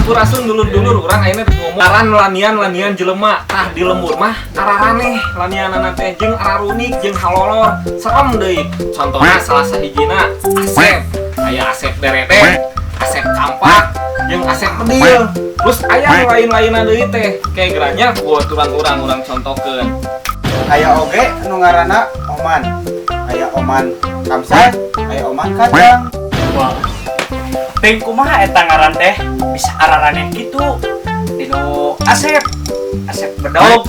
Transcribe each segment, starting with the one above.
Sampurasun dulur-dulur, urang ayeuna ngomong ngaran lanian-lanian jelema. Tah di lembur mah araraneh lanianana teh jeung ararunik jeung halolor, serem deui. Contohna salah sahijina Asep, aya Asep Derede, Asep Kampak, jeung Asep Bedil. Terus aya nu lain-lainna deui teh, kayak geranya buat urang-urang urang contohkeun. Aya oge nu ngaranna Oman. Aya Oman Kamsat, aya Oman Kacang. Wah. Teuing kumaha eta ngaran teh bisa araraneh kitu. Dinu Asep, Asep Bedog,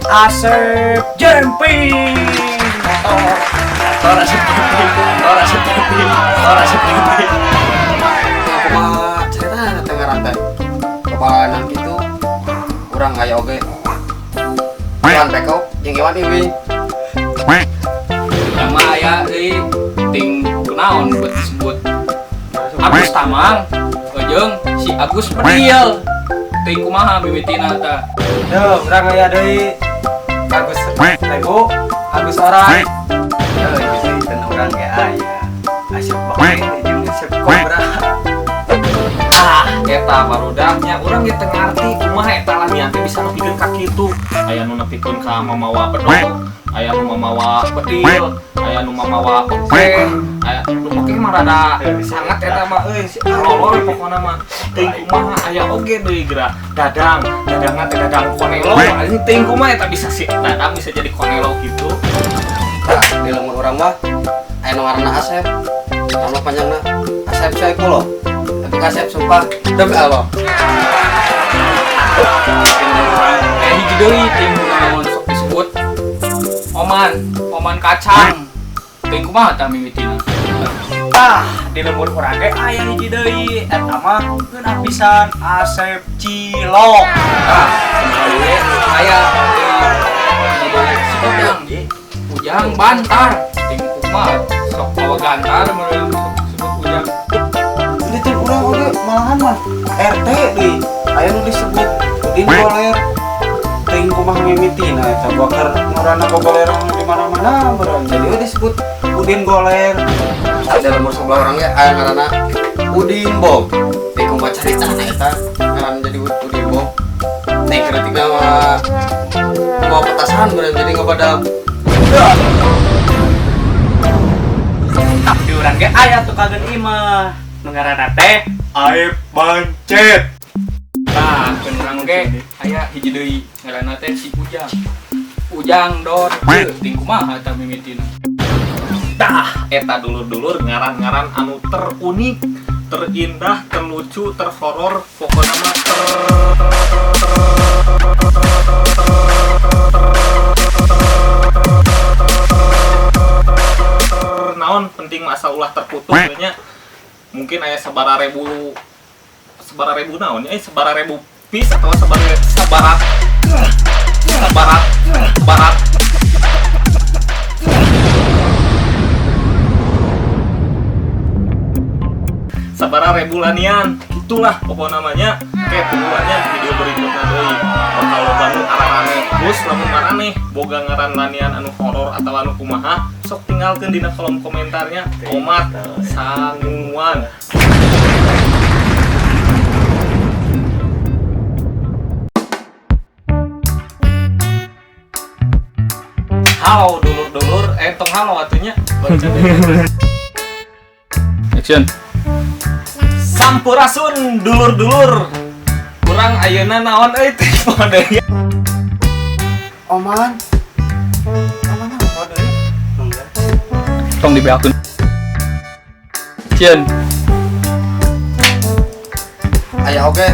Asep Jumping. Motor Asep Jumping, motor Asep Jumping, motor Asep Jumping. Kumaha caritana teh ngaran teh? Kepalanan kitu urang aya oge. Iwan Pekok jeung Iwan Iwing. Nama aya euy ting kunaon buat disebut Agus Tamang jeung si Agus Bedil. Teuing kumaha mimitina tah. Duh, urang aya deui Agus Lego, Agus Orang. Heuh, geus urang ge aya. Asep Bake jeung Asep Kobra. Ah, eta barudaknya urang ge teu ngarti kumaha eta lanian teh bisa nepikeun ka kitu. Aya nu nepikeun ka mamawa bedog, aya nu mamawa bedil, aya nu mamawa peke, aya nu peke mah rada sangat eta mah euy, lolor pokona mah. Teuing kumaha aya oge deui geura Dadang, dadangna teh Dadang Konelo. Anjing teuing kumaha eta bisa si Dadang bisa jadi Konelo gitu. Tah, di lembur urang mah aya nu ngaranna Asep. Nama panjangna Asep Saipullah. Tapi Asep sumpah demi Allah. Eh hiji deui ting kunaon sok disebut Oman, Oman Kacang. Teuing kumaha tah mimitina. Tah, di lembur urang ge aya hiji deui eta mah ngeunah pisan Asep Cilok. Tah, deui aya hiji deui si Ujang. Ujang Bantar. Teuing kumaha sok bawa gantar meureun sok disebut Ujang. Di teh urang oge malahan mah RT deui. Aya nu disebut Udin Goler. Teuing kumaha mimitina eta bakar ngaranna gogolerang di mana-mana meureun. Jadi we disebut Udin Goler. Di lembur sebelah urang ge aya ngaranna Udin Bob. Teuing kumaha caritana eta ngaranna jadi Udin Bob. Teuing kritikna mah mau petasan meureun jadi ngabadag. Tah, di urang ge aya tukangeun imah. Nu ngaranna teh Aep Bancet. Tah, urang ge aya hiji deui ngaranna teh si Ujang. Ujang Dor, teuing kumaha tah mimitina. Tah, eta dulur-dulur ngaran-ngaran anu terunik, terindah, terlucu, terhoror, pokona mah ter naon penting mah asal ulah terkutuk nya. Mungkin aya sabara ribu naon nya, sabara ribu piece atau sabara sabara sabara barat sabara ribu lanian itulah pokok namanya. Oke, tungguannya di video berikutnya deui bakal loba nu araraneh. Terus lamun maraneh boga ngaran lanian anu horor atau anu kumaha sok tinggalkeun dina kolom komentarnya. Komat sanguan. Halo dulur-dulur, tong halo atunya. Action. Sampurasun dulur-dulur. Kurang ayeuna naon euy teh deui. Oman. Oman apa deui? Tong dibeakeun. Action. Aya oge.